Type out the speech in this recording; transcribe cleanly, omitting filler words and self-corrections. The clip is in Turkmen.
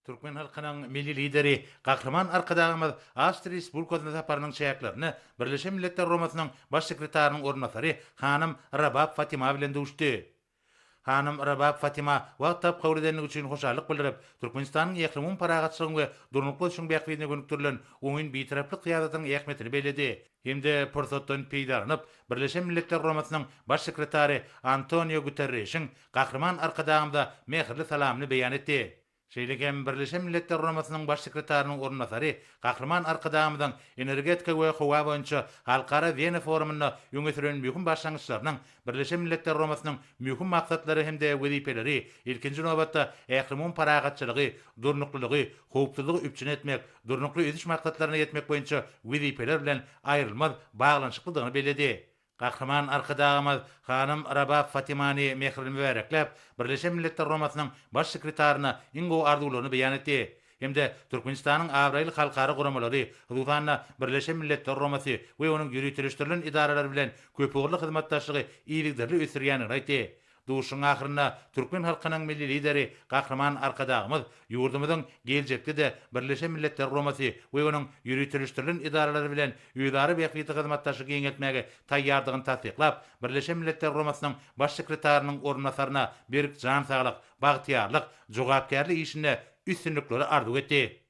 Türkmen halkynyň Milli Lideri Gahryman Arkadagymyz Awstriýa Respublikasyna saparynyň çäklerinde Birleşen Milletler Guramasynyň Baş sekretarynyň orunbasary hanym Rabab Fatima bilen duşdy. Hanym Rabab Fatima wagt tapyp kabul edenligi üçin hoşallyk bildirip, Türkmenistanyň ählumumy parahatçylygyň we durnukly ösüşiň bähbidine gönükdirilen oňyn Bitaraplyk syýasatynyň ähmiýetini belledi hem-de pursatdan peýdalanyp, Birleşen Milletler Guramasynyň Baş sekretary Antonio Guterreşiň Gahryman Arkadagymyza mähirli salamyny beýan etdi. Şeýle hem Birleşen Milletler Guramasynyň Baş sekretarynyň orunbasary Gahryman Arkadagymyzyň energetika we howa boýunça Halkara Wena forumynda öňe süren möhüm başlangyçlarynyň Birleşen Milletler Guramasynyň möhüm maksatlary hem-de wezipeleri, ilkinji nobatda, ählumumy parahatçylygy, durnuklylygy, howpsuzlygy üpjün etmek, Durnukly ösüş maksatlaryna ýetmek boýunça wezipeler bilen aýrylmaz baglanyşyklydygyny belledi. Gahryman Arkadagymyz hanym Rabab Fatimany mähirli mübärekläp, Birleşen Milletler Guramasynyň Baş sekretaryna iň gowy arzuwlaryny beýan etdi hem-de Türkmenistanyň abraýly halkara guramalary, hususan-da, Birleşen Milletler Guramasy we onuň ýöriteleşdirilen edaralary bilen köpugurly hyzmatdaşlygy yzygiderli ösdürýändigini aýtdy. Duşuşygyň ahyrynda türkmen halkynyň Milli Lideri Gahryman Arkadagymyz ýurdumyzyň geljekde-de Birleşen Milletler Guramasy we onuň ýöriteleşdirilen edaralary bilen özara bähbitli hyzmatdaşlygy giňeltmäge taýýardygyny tassyklap, Birleşen Milletler Guramasynyň Baş sekretarynyň orunbasaryna berk jan saglyk, bagtyýarlyk, jogapkärli işinde üstünlikleri arzuw etdi.